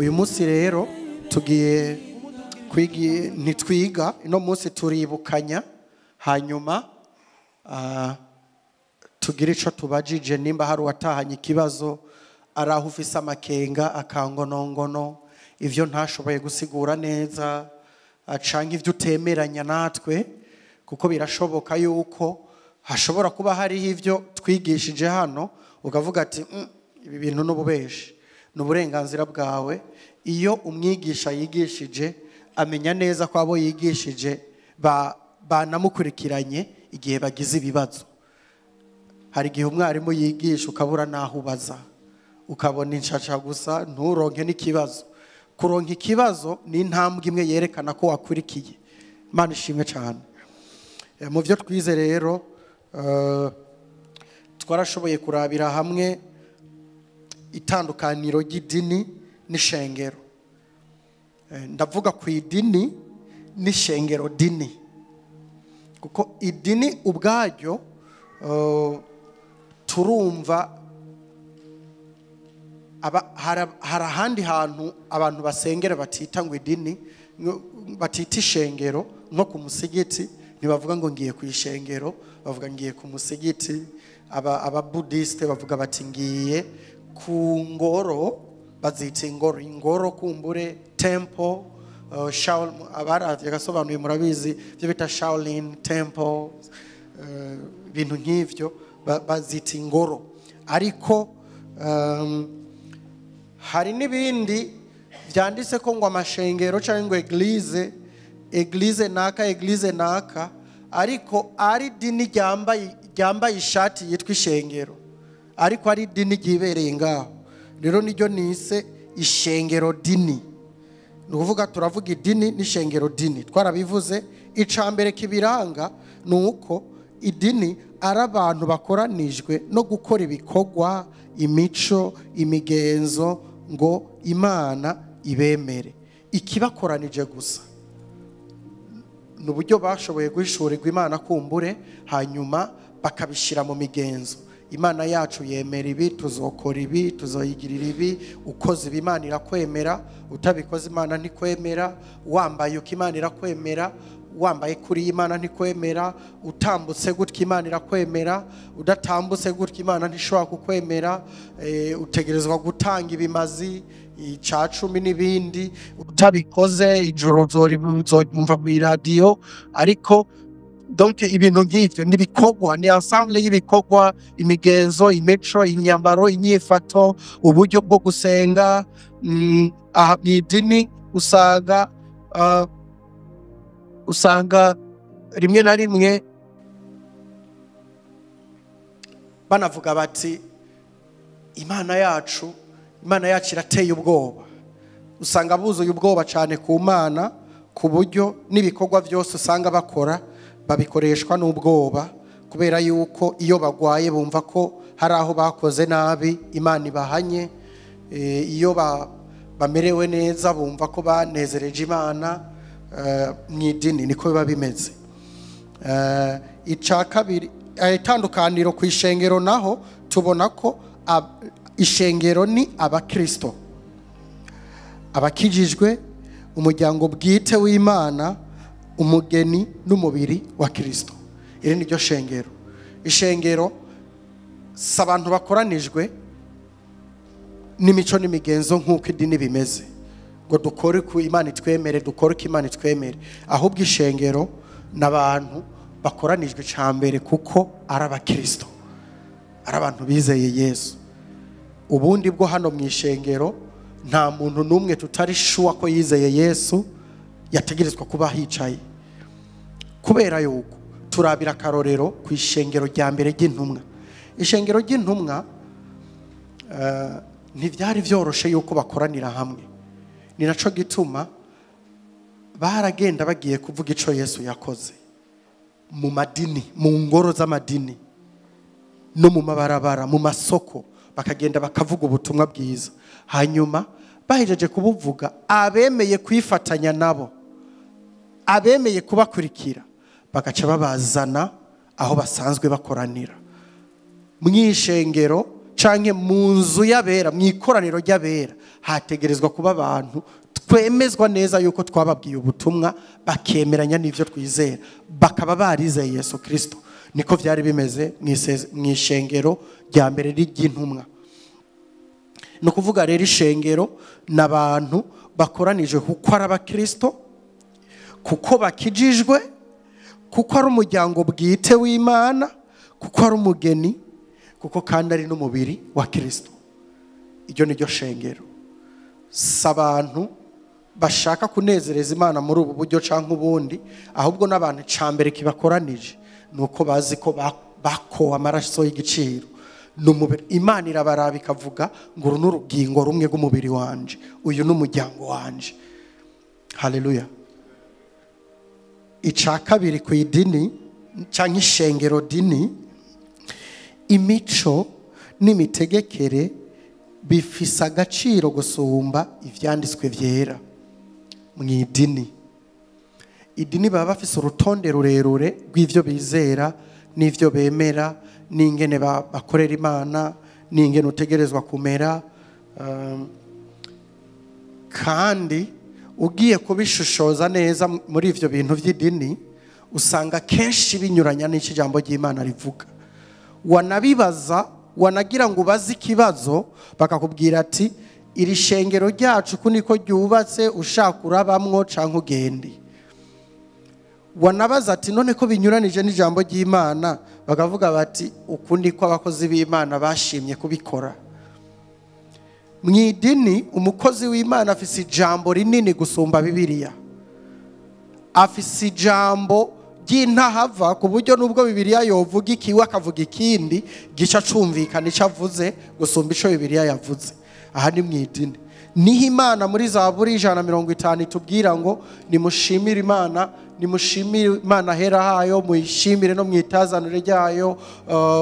Uyu munsi rero tugiye ntitwiga, ino munsi turibukanya, hanyuma tugira ico tubajije. Nimba hari uwatahanye ikibazo, ari aho ufise amakenga, akangonongono, ivyo ntashoboye gusigura neza, canke ivyo utemeranya natwe, kuko birashoboka yuko hashobora kuba hariho ivyo twigishije hano ukavuga ati ibi bintu n'ububeshi. Ni uburenganzira bwawe. Iyo umwigisha yigishije amenya neza ko abo yigishije banamukurikiranye igihe bagize ibibazo. Hari igihe umwarimu yigisha ukabura naho ubaza, ukabona inshaca gusa, nturonke n'ikibazo. Kuronka ikibazo ni intambwe imwe yerekana ko wakurikiye. Imana ishimwe cyane. Mu byo twize rero, twarashoboye kurabira hamwe itandukaniro ry'idini n'ishengero. Ndavuga ku idini n'ishengero dini, kuko idini ubwaryo turumva hari ahandi hantu abantu basengera batita ngo idini, batita ishengero. Nko ku musigiti ntibavuga ngo ngiye ku ishengero, bavuga ngiye ku musigiti. Ababudiste bavuga bati ngiye ku ngoro, bazita ingoro, ingoro kumbure temple. Abaravye gasobanuye murabizi ibyo bita Shaolin temple, ibintu nk'ivyo bazita ingoro. Ariko hari n'ibindi vyanditse ko ngo amashengero cyangwa ngo eglise, eglise naka, eglise naka, ariko ari dini ryambaye ishati yitwa ishengero, ariko ari dini ryibereye ngaho. Rero niryo nise ishengero dini. Ni ukuvuga turavuga idini n'ishengero dini, twarabivuze. Icambere kibiranga ni uko idini ari abantu bakoranijwe no gukora ibikorwa, imico, imigenzo ngo Imana ibemere. Ikibakoranije gusa ni uburyo bashoboye guhishurirwa Imana kumbure, hanyuma bakabishyira mu migenzo. Imana yacu yemera ibi, tuzokora ibi, tuzoyigirira ibi. Ukoze ibi Imana irakwemera, utabikoze Imana ntikwemera. Wambaye uko Imana irakwemera, wambaye kuri Imana ntikwemera. Utambutse gutya Imana irakwemera, udatambutse gutya Imana ntishobora kukwemera. Utegerezwa gutanga ibimazi, ica cumi n'ibindi, utabikoze ijoro uzoryumva mu iradiyo. Ariko donc ibintu nk'ivyo ni ibikorwa, ni ensemble y'ibikorwa, imigenzo, imico, imyambaro, inyifato, uburyo bwo gusenga. Aha mu idini usanga rimwe na rimwe banavuga bati Imana yacu, Imana yacu irateye ubwoba. Usanga buzuye ubwoba cyane ku Mana, ku buryo n'ibikorwa byose usanga bakora babikoreshwa n'ubwoba, kubera yuko iyo bagwaye bumva ko hari aho bakoze nabi Imana ibahanye. Iyo bamerewe neza bumva ko banezereje Imana. Mu idini niko biba bimeze. Ica kabiri, itandukaniro ku ishengero naho tubona ko ishengero ni abakristo, abakijijwe, umuryango bwite w'Imana, umugeni n'umubiri wa Kristo. Iri ni ryo shengero. Ishengero si abantu bakoranijwe n'imico n'imigenzo nk'uko idini bimeze, ngo dukore ku Imana itwemere, dukore ku Imana itwemere. Ahubwo ishengero n'abantu bakoranijwe cambere kuko ari abakristo, ari abantu bizeye Yesu. Ubundi bwo hano mu ishengero nta muntu n'umwe tutari sure ko yizeye Yesu yategerezwa kuba hicaye, kubera yuko turabira akarorero ku ishengero rya mbere ry'intumwa. Ishengero ry'intumwa ntivyari vyoroshe yuko bakoranira hamwe. Ni naco gituma baragenda bagiye kuvuga ico Yesu yakoze mu madini, mu ngoro z'amadini no mu mabarabara, mu masoko, bakagenda bakavuga ubutumwa bwiza. Hanyuma bahejeje kubuvuga, abemeye kwifatanya nabo, abemeye kubakurikira, bagaca babazana aho basanzwe bakoranira mwishengero canke mu nzu y'abera, mwikoraniro ry'abera. Hategerezwa kuba abantu twemezwa neza yuko twababwiye ubutumwa, bakemeranya n'ivyo twizera, bakaba barizeye Yesu Kristo. Niko vyari bimeze mu ishengero rya mbere ry'intumwa. Ni ukuvuga rero ishengero n'abantu bakoranije kuko ari abakristo, kuko bakijijwe, kuko ari umuryango bwite w'Imana, kuko ari umugeni, kuko kandi ari n'umubiri wa Kristo. Iryo ni ryo shengero. Si abantu bashaka kunezereza Imana muri ubu buryo canke ubundi, ahubwo n'abantu icambere kibakoranije nuko bazi ko bakowe amaraso y'igiciro. N'umubiri Imana irabaraba ikavuga ngo uru n'urugingo rumwe rw'umubiri wanje, uyu n'umuryango wanje. Haleluya. Ica kabiri ku idini canke ishengero dini, imico n'imitegekere bifise agaciro gusumba ivyanditswe vyera. Mu idini, idini baba bafise urutonde rurerure rw'ivyo bizera n'ivyo bemera, n'ingene bakorera Imana, n'ingene utegerezwa kumera. Kandi ugiye kubishushoza neza muri ivyo bintu vy'idini, usanga kenshi binyuranya n'icyo ijambo ry'Imana rivuga. Wanabibaza, wanagira ngo ubaze ikibazo, bakakubwira ati iri shengero ryacu ku niko ryubatse, ushaka urabamwo canke ugende. Wanabaza ati none ko binyuranije n'ijambo ry'Imana, bakavuga bati uku niko abakozi b'Imana bashimye kubikora. Mu idini umukozi w'Imana afise ijambo rinini gusumba Bibiliya, afise ijambo ry'intahava, ku buryo nubwo Bibiliya yovuga ikiwe akavuga ikindi gica cumvikana ico avuze gusumba ico Bibiliya yavuze. Aha ni mu idini. Niho Imana muri Zaburi 150 itubwira ngo nimushimire Imana, nimushimire Imana hera hayo, muyishimire no mwitazanure ryayo,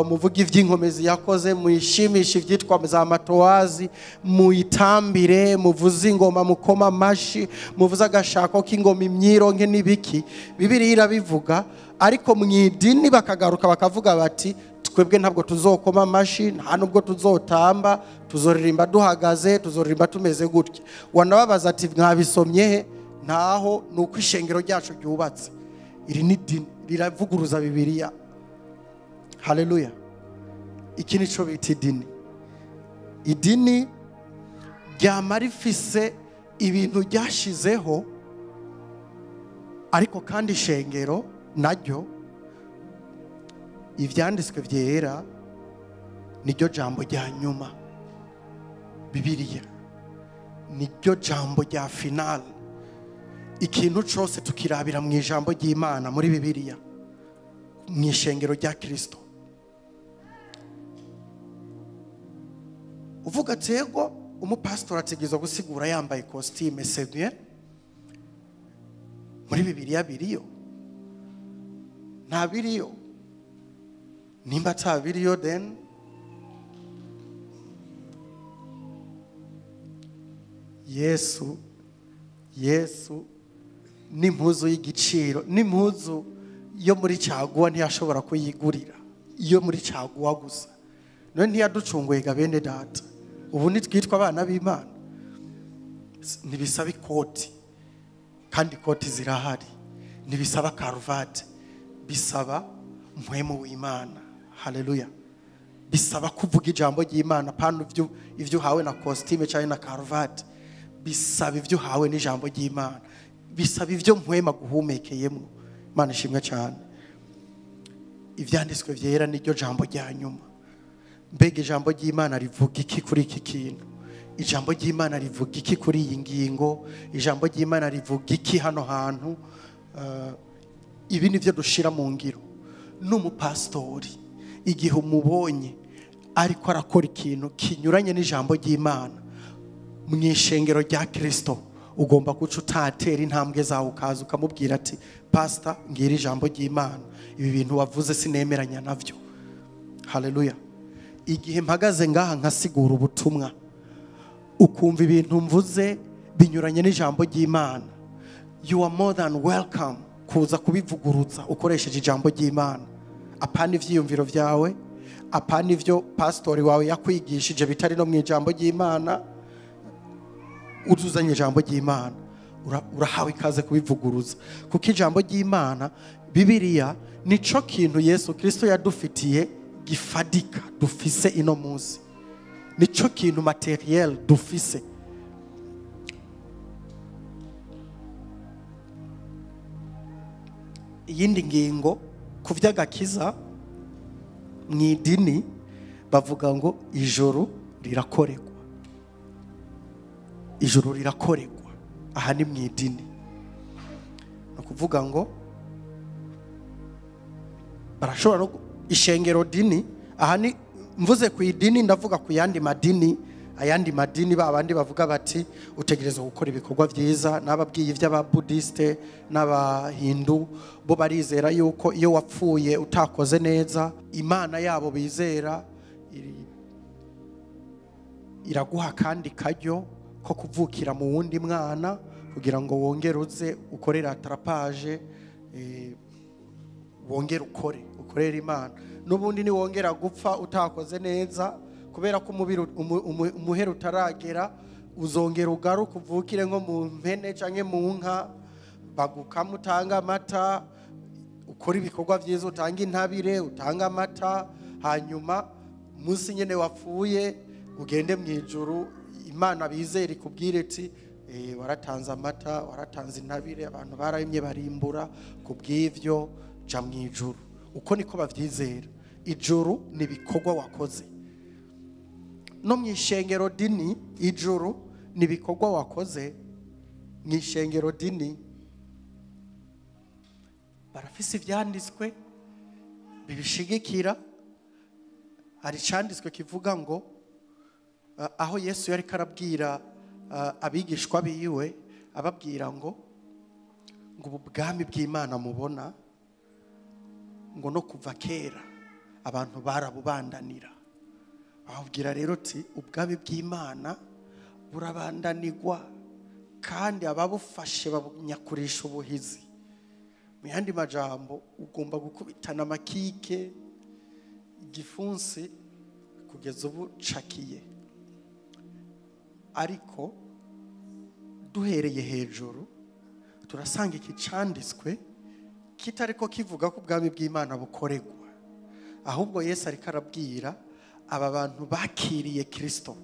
muvuge ivy'inkomezi yakoze, muyishimishe ivyitwa za matowazi, muyitambire, muvuze ingoma, mukoma amashi, muvuze agashako k'ingoma, imyironke n'ibiki. Bibiliya irabivuga, ariko mu idini bakagaruka bakavuga bati twebwe ntabwo tuzokoma amashi, nta nubwo tuzotamba, tuzoririmba duhagaze, tuzoririmba tumeze gutya. Wanababaza ati mwabisomye he? Ntaho, nuko ishengero ryacu ryubatse. Iri ni dini riravuguruza Bibiliya. Haleluya. Iki nico bita idini. Idini ryama rifise ibintu ryashizeho, ariko kandi ishengero naryo ivyanditswe vyera niryo jambo rya nyuma. Bibiliya niryo jambo rya final. Ikintu cose tukirabira mu ijambo ry'Imana muri Bibiliya, mu ishengero rya Kristo. Uvuga ati yego umupastor ategerezwa gusigura yambaye costume, c'est bien. Muri Bibiliya biriyo? Nta biriyo. Nimba ata biriyo, then Yesu n'impuzu y'igiciro, n'impuzu yo muri caguwa ntiyashobora kuyigurira, iyo muri caguwa gusa. None ntiyaducunguye ga bene data? Ubu nitwitwa abana b'Imana. Ntibisaba ikoti, kandi ikoti zirahari. Ntibisaba karuvati, bisaba mpwemu w'Imana. Haleluya. Bisaba kuvuga ijambo ry'Imana, pana ivyo uhawe na costume cyangwa na karuvati. Bisaba ivyo uhawe n'ijambo ry'Imana, bisaba ivyo mpwema guhumekeyemo. Imana ishimwe cyane. Ivyanditswe vyera niryo jambo rya nyuma. Mbega ijambo ry'Imana rivuga iki kuri iki kintu? Ijambo ry'Imana rivuga iki kuri iyi ngingo? Ijambo ry'Imana rivuga iki hano hantu? Ibi nivyo dushira mu ngiro. N'umupastori igihe umubonye ariko arakora ikintu kinyuranye n'ijambo ry'Imana mu ishengero rya Kristo, ugomba guca utatera intambwe zawe ukaza ukamubwira ati pastor, ngira ijambo ry'Imana, ibi bintu wavuze sinemeranya navyo. Haleluya. Igihe mpagaze ngaha nkasigura ubutumwa, ukumva ibintu mvuze binyuranye n'ijambo ry'Imana, you are more than welcome kuza kubivugurutsa ukoresheje ijambo ry'Imana. Apana ivyiyumviro vyawe, apana ivyo pastori wawe yakwigishije bitari no mu ijambo ry'Imana. Uzuzanye ijambo ry'Imana urahawe ikaze kubivuguruza, kuko ijambo ry'Imana Bibiliya nico kintu Yesu Kristo yadufitiye gifadika dufise ino munsi, nico kintu materiel dufise. Iyindi ngingo ku vy'agakiza mu idini bavuga ngo ijuru rirakoregwa. Ijuru rirakoregwa aha ni mu idini, no kuvuga ngo barashobora no ishengero dini. Aha ni mvuze ku idini ndavuga ku yandi madini, ayandi madini babandi bavuga bati utegerezwa gukora ibikorwa vyiza. Nababwiye ivy'ababuddhiste n'abahindu, bo barizera yuko iyo wapfuye utakoze neza Imana yabo bizera iraguha kandi karyo ko kuvukira mu wundi mwana kugira ngo wongere uze ukorera atrapage, wongere ukorera Imana. Nubundi ni wongera gupfa utakoze neza kubera ko umubiri umuhero utaragera, uzongera ugaruka uvukire nko mu mpene canke mu nka, bagukama utanga amata, ukora ibikorwa vyiza, utanga intabire, utanga amata, hanyuma munsi nyene wapfuye ugende mu ijuru Imana bizera ikubwire iti waratanze amata, waratanze intabire, abantu barayimye barimbura, kubw'ivyo ja mu ijuru. Uko niko bavyizera. Ijuru ni ibikorwa wakoze. No mu ishengero dini ijuru ni ibikorwa wakoze. Mu ishengero dini barafise ivyanditswe bibishigikira. Hari icanditswe kivuga ngo aho Yesu yari karabwira abigishwa biwe, ababwira ngo ubu bwami bw'Imana mubona ngo no kuva kera abantu barabubandanira. Ababwira rero ati ubwami bw'Imana burabandanirwa kandi ababufashe babunyakurisha ubuhizi. Mu yandi majambo ugomba gukubitana amakike igifunsi kugeza ubu cakiye. Ariko duhereye hejuru turasanga iki canditswe kitariko kivuga ko ubwami bw'Imana bukoregwa, ahubwo Yesu ariko arabwira aba bantu bakiriye Kristo,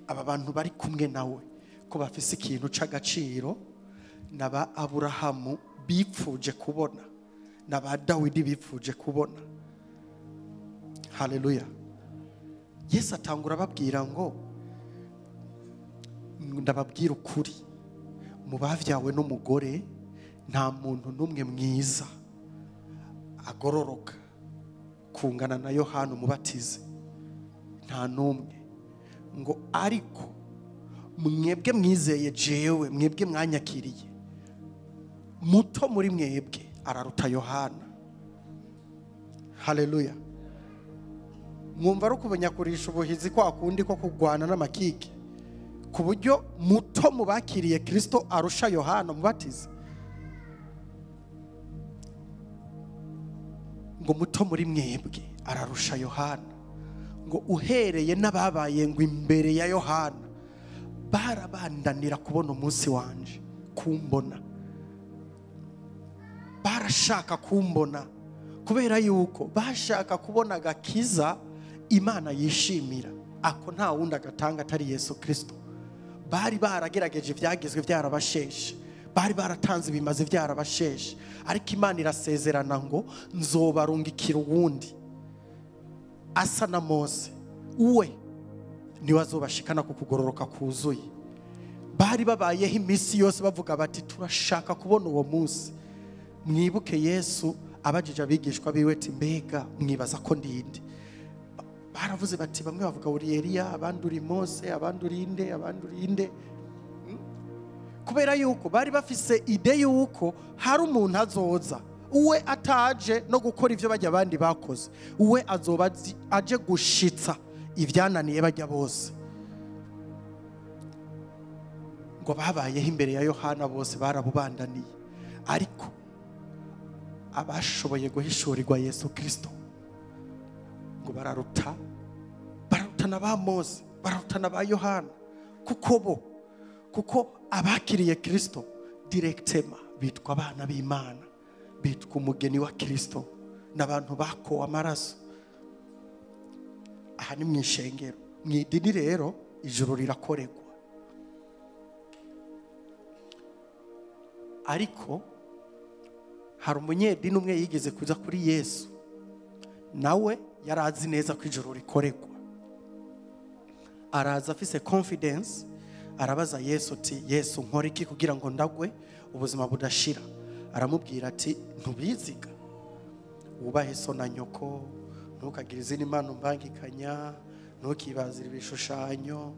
aba bantu bari kumwe nawe, ko bafise ikintu c'agaciro naba Aburahamu bipfuje kubona, naba Dawidi bipfuje kubona. Haleluya. Yesu atangura ababwira ngo ndababwira ukuri, mu bavyawe n'umugore nta muntu n'umwe mwiza agororoka kungana na Yohana umubatizi, nta n'umwe. Ngo ariko mwebwe mwizeye jewe, mwebwe mwanyakiriye, muto muri mwebwe araruta Yohana. Haleluya. Mwumva ari kubanyakurisha ubuhizi kwa kundi ko kugwana n'amakike, ku buryo muto mu bakiriye Kristo arusha Yohana umubatizi. Ngo muto muri mwebwe ararusha Yohana. Ngo uhereye n'ababaye ngo imbere ya Yohana barabandanira kubona umunsi wanje, kumbona, barashaka kumbona, kubera yuko bashaka kubona agakiza Imana yishimira, ako nta wundi agatanga atari Yesu Kristo. Bari baragerageje ivyagezwe byarabasheshe, bari baratanze ibimaze byarabasheshe, ariko Imana irasezerana ngo nzobarungikira uwundi asa na Mose, uwe niwe azobashikana ku kugororoka kuzuye. Bari babayeho iminsi yose bavuga bati turashaka kubona uwo munsi. Mwibuke Yesu abajije abigishwa biwe ati mbega mwibaza ko ndinde? Baravuze bati bamwe bavuga uri Eliya, abandi uri Mose, abandi uri inde, abandi uri inde. Kubera yuko bari bafise ide yuko hari umuntu azoza, uwe ataje no gukora ivyo bajya abandi bakoze, uwe azoba aje gushitsa ivyananiye bajya bose. Ngo babayeho imbere ya Yohana bose barabubandaniye, ariko abashoboye guhishurirwa Yesu Kristo ngo bararutana ba Mose, bararutana ba Yohana, kuko bo Kuko abakiriye Kristo directement bitwa abana b'Imana, bitwa umugeni wa Kristo, n'abantu bakowe amaraso. Aha ni mu ishengero. Mu idini rero ijuru rirakoregwa. Ariko hari umunyedini umwe yigeze kuza kuri Yesu, nawe yarazi neza ko ijuru rikoregwa. Araza afise confidence, arabaza Yesu ati Yesu nkora iki kugira ngo ndagwe ubuzima budashira? Aramubwira ati ntubiziga, wubahe so na nyoko, ntukagire izindi mana umbangikanya, ntukibazire ibishushanyo.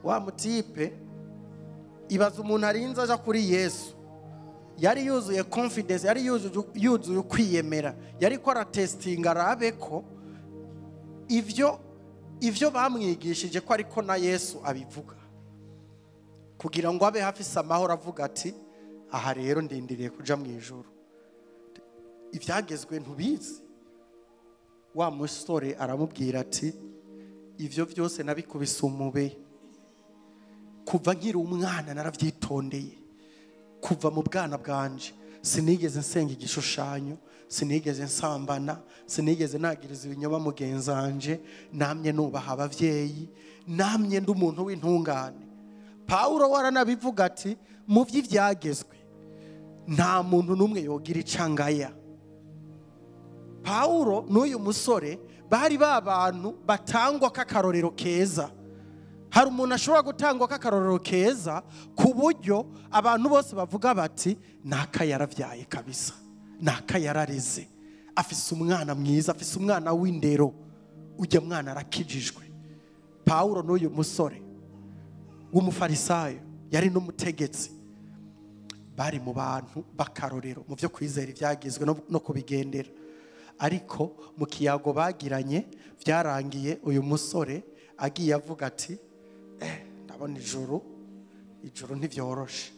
Wa mutipe ibaza umuntu arinze aja kuri Yesu, yari yuzuye confidence, yari yuzuye kwiyemera, yari ko aratestinga arabe ko ivyo bamwigishije ko ariko na Yesu abivuga, kugira ngo abe hafise amahoro, avuga ati aha rero ndindiriye kuja mu ijuru. Ivyagezwe ntubizi. Wa musore aramubwira ati ivyo byose nabikubise umube, kuva nkiri umwana naravyitondeye, kuva mu bwana bwanje sinigeze nsenga igishushanyo, sinigeze nsambana, sinigeze nagiriza ibinyoma mugenzanje, namye nubaha abavyeyi, namye ndi umuntu w'intungane. Paulo waranabivuga ati mu vy'ivyagezwe nta muntu n'umwe yogira icangaya. Paulo n'uyu musore bari babantu batangwa k'akarorero keza. Hari umuntu ashobora gutangwa k'akarorero keza ku buryo abantu bose bavuga bati naka yaravyaye kabisa, naka yarareze, afise umwana mwiza, afise umwana w'indero, ujya mwana arakijijwe. Paulo n'uyu musore w'umufarisayo yari n'umutegetsi, bari mu bantu bakarorero mu byo kwizera ivyagizwe no kubigendera. Ariko mu kiyago bagiranye byarangiye uyu musore agiye avuga ati ndabona ijuru ntivyoroshe.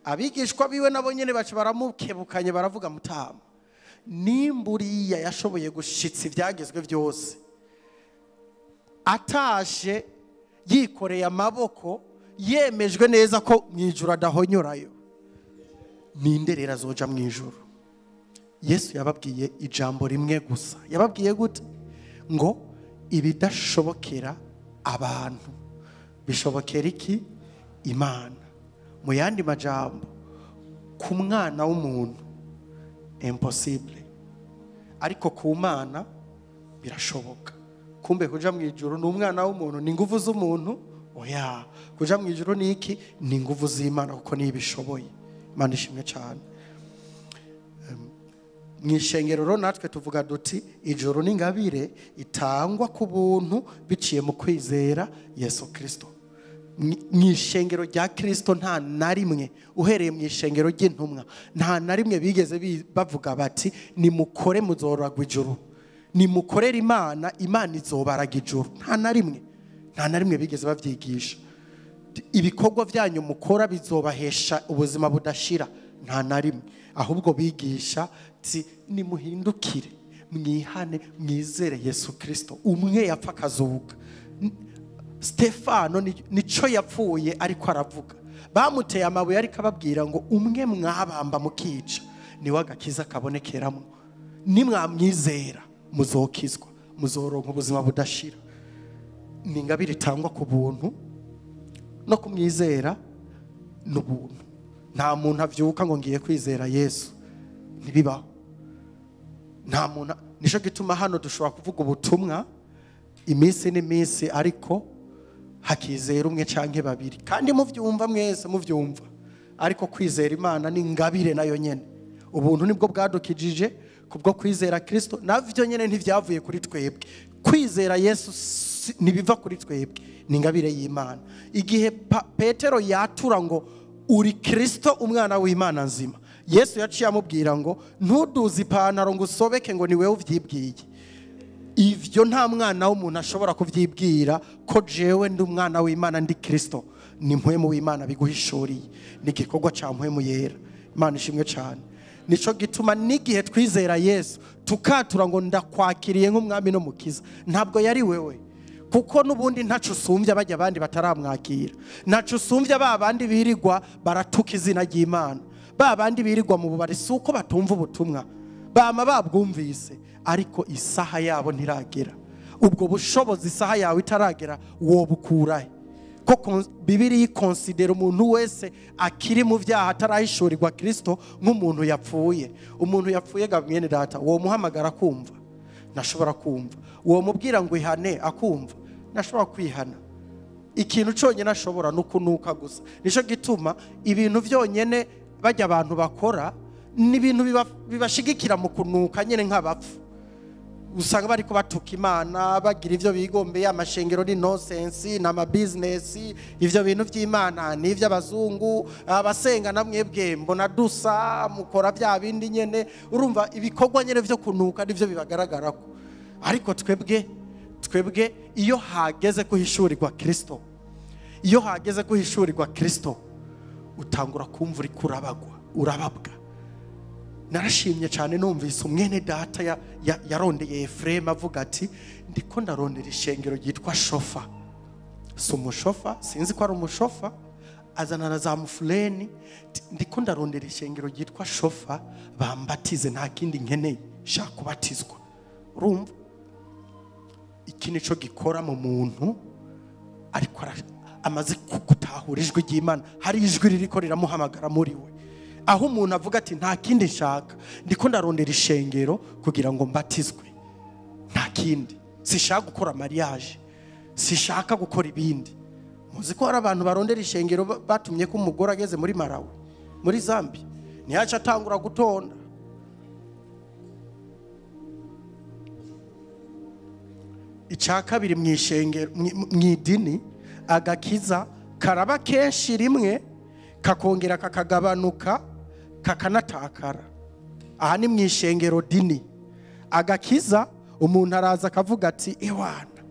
Abigishwa biwe nabo nyene baca baramukebukanye baravuga mutama, nimburiya yashoboye gushitsa ivyagezwe byose atashe yikoreye amaboko, yemejwe neza ko mu ijuru adahonyorayo, ninde rero azoja mu ijuru? Yesu yababwiye ijambo rimwe gusa. Yababwiye gute? Ngo ibidashobokera abantu bishobokera iki? Imana. Mu yandi majambo, ku mwana w'umuntu impossible, ariko ku Mana birashoboka. Kumbe kuja mu ijuru ni umwana w'umuntu, ni nguvu z'umuntu? Oya, kuja mu ijuru ni iki? Ni nguvu z'Imana, kuko niyo ibishoboye. Imana ishimwe cyane. Mu ishengero rero natwe tuvuga duti ijuru ni ingabire itangwa ku buntu biciye mu kwizera Yesu Kristo. Mu ishengero rya Kristo nta na rimwe, uhereye mu ishengero ry'intumwa, nta na rimwe bigeze bavuga bati nimukore muzoragwa ijuru, nimukorere Imana, Imana izobaraga ijuru. Nta na rimwe, nta na rimwe bigeze bavyigisha. Ibikorwa byanyu mukora bizobahesha ubuzima budashira, nta na rimwe. Ahubwo bigisha ti nimuhindukire, mwihane, mwizere Yesu Kristo umwe yapfa akazuka. Stefano nico yapfuye ariko aravuga, bamuteye amabuye ariko ababwira ngo umwe mwabamba mukica niwe agakiza kabonekeramo, nimwamwizera muzokizwa, muzoronka ubuzima budashira. Ni ingabire itangwa ku buntu, no kumwizera n'ubuntu. Nta muntu avyuka ngo ngiye kwizera Yesu, ntibibaho. Nta muntu. Nico gituma hano dushobora kuvuga ubutumwa iminsi n'iminsi, ariko hakizera umwe canke babiri, kandi muvyumva mwese muvyumva. Ariko kwizera Imana ni ingabire nayo nyene. Ubuntu nibwo bwadukijije kubwo kwizera Kristo, navyo nyene ntivyavuye kuri twebwe. Kwizera Yesu ntibiva kuri twebwe, ni ingabire y'Imana. Igihe Petero yatura ngo uri Kristo umwana w'Imana nzima, Yesu yaciye amubwira ngo ntuduze ipantaro ngo usobeke ngo ni wewe uvyibwiye. Ivyo nta mwana w'umuntu ashobora kuvyibwira ko jewe ndi umwana w'Imana, ndi Kristo. Ni mpwemu w'Imana biguhishuriye, ni igikorwa ca mpwemu yera. Imana ishimwe cyane. Nico gituma n'igihe twizera Yesu tukatura ngo ndakwakiriye nk'umwami no mukiza, ntabwo yari wewe. Kuko n'ubundi ntaco usumbya bajya abandi bataramwakira, ntaco usumbya ba bandi birirwa baratuka izina ry'Imana, ba bandi birirwa mu bubari. Si uko batumva ubutumwa, bama babwumvise, ariko isaha yabo ntiragera. Ubwo bushobozi isaha yawe itaragera wobukurahe? Ko Bibiliya ikonsidera umuntu wese akiri mu byaha atarahishurirwa Kristo nk'umuntu yapfuye. Umuntu yapfuye ga mwene data, wo muhamagara kumva? Ntashobora kumva. Uwo mubwira ngo ihane akumva? Ntashobora kwihana. Ikintu cyonyine ashobora no kunuka gusa. Nico gituma ibintu byonyene bajya abantu bakora ni ibintu bibashigikira mu kunuka nyene nk'abapfu. Usanga bariko batuka Imana, bagira ivyo bigombeye, amashengero ni nonsense n'ama business, ivyo bintu vy'Imana ni ivy'abazungu, abasenga namwebwe mbona dusa mukora bya bindi nyene. Urumva ibikorwa nyene vyo kunuka nivyo bibagaragarako. Ariko twebwe iyo hageze kuhishurirwa Kristo, iyo hageze kuhishurirwa Kristo, utangura kumva uri kurabagwa, urababwa. Narashimye cyane numvise umwene data yarondeye Efrem avuga ati ndiko ndarondera ishengero ryitwa Shofa. Si umushofa, sinzi ko ari umushofa, azana na za mufuleni, ndiko ndarondera ishengero ryitwa Shofa bambatize, nta kindi nkeneye, shaka kubatizwa. Urumva iki nico gikora mu muntu, ariko amaze gutahura ijwi ry'Imana. Hari ijwi ririko riramuhamagara muri we, aho umuntu avuga ati nta kindi nshaka, ndiko ndarondera ishengero kugira ngo mbatizwe, nta kindi, sishaka gukora mariage, sishaka gukora ibindi. Muzi ko hari abantu barondera ishengero batumye ko umugore ageze muri Malawi, muri Zambia, ntiyaca atangura gutonda. Icya kabiri mu ishengero, mu idini, agakiza karaba kenshi rimwe kakongera kakagabanuka kakanatakara. Aha ni mu ishengero dini. Agakiza umuntu araza akavuga ati ewana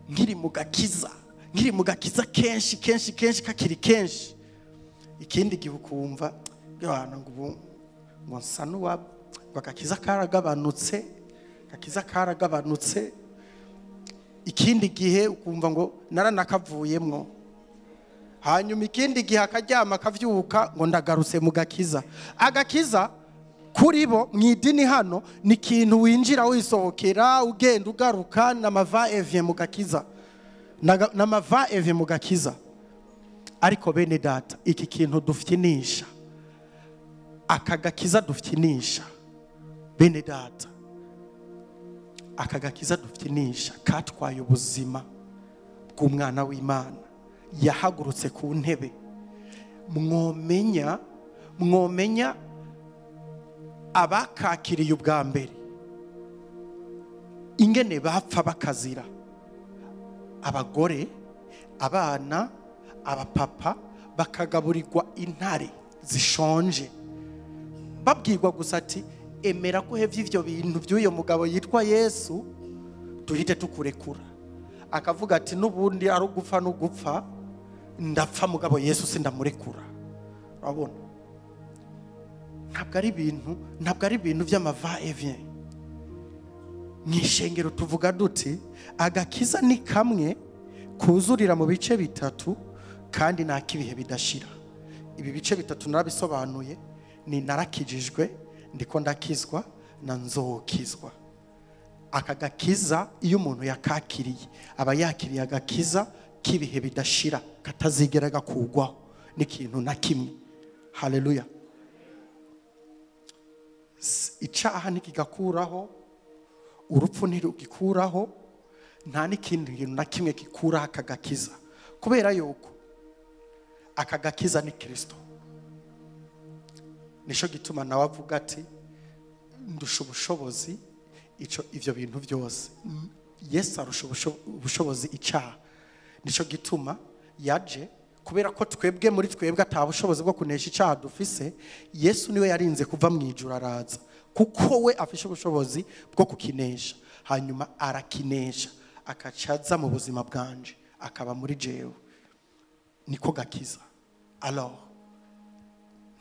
nkiri mu gakiza, nkiri mu gakiza kenshi kenshi kenshi kakiri kenshi. Ikindi gihe ukumva ewana ngo ngo nsa n'uwa ngo agakiza karagabanutse, gakiza karagabanutse. Ikindi gihe ukumva ngo naranakavuyemwo. Hanyuma ikindi gihe akaryama akavyuka ngo ndagarutse mu gakiza. Agakiza kuri bo mu idini hano ni ikintu winjira wisohokera, ugenda ugaruka, n'amava evye mu gakiza, n'amava evye mu gakiza. Ariko bene data, iki kintu dufyinisha, aka gakiza dufyinisha, bene data, aka gakiza dufyinisha katwaye ubuzima bw'umwana w'Imana yahagurutse ku ntebe. Mwomenya abakakiriye ubwa mbere ingene bapfa bakazira, abagore, abana, abapapa bakagaburirwa intare zishonje, babwirwa gusa ati emera ko hevye ivyo bintu by'uyo mugabo yitwa Yesu duhite tukurekura. Akavuga ati nubundi ari ugupfa n'ugupfa, ndapfa mugabo Yesu sindamurekura. Urabona ntabwo ari ibintu, ntabwo ari ibintu by'amava et vient. Mu ishengero tuvuga duti agakiza ni kamwe kuzurira mu bice bitatu kandi nta kibihe bidashira. Ibi bice bitatu narabisobanuye, ni narakijijwe, ndiko ndakizwa na nzokizwa. Aka gakiza iyo umuntu yakakiriye aba yakiriye agakiza k'ibihe bidashira katazigera gakugwaho n'ikintu na kimwe. Haleluya. Icaha ntikigakuraho, urupfu ntirugikuraho, nta n'ikindi kintu na kimwe gikuraho aka gakiza, kubera yuko aka gakiza ni Kristo. Nico gituma nawe avuga ati ndusha ubushobozi ico ivyo bintu byose. Yesu arusha ubushobozi icaha. Nico gituma yaje, kubera ko twebwe muri twebwe ata bushobozi bwo kunesha icaha dufise. Yesu niwe yarinze kuva mu ijuru araza, kuko we afishe ubushobozi bwo kukinesha. Hanyuma arakinesha akacaza mu buzima bwanje, akaba muri jewe. Niko gakiza. Alors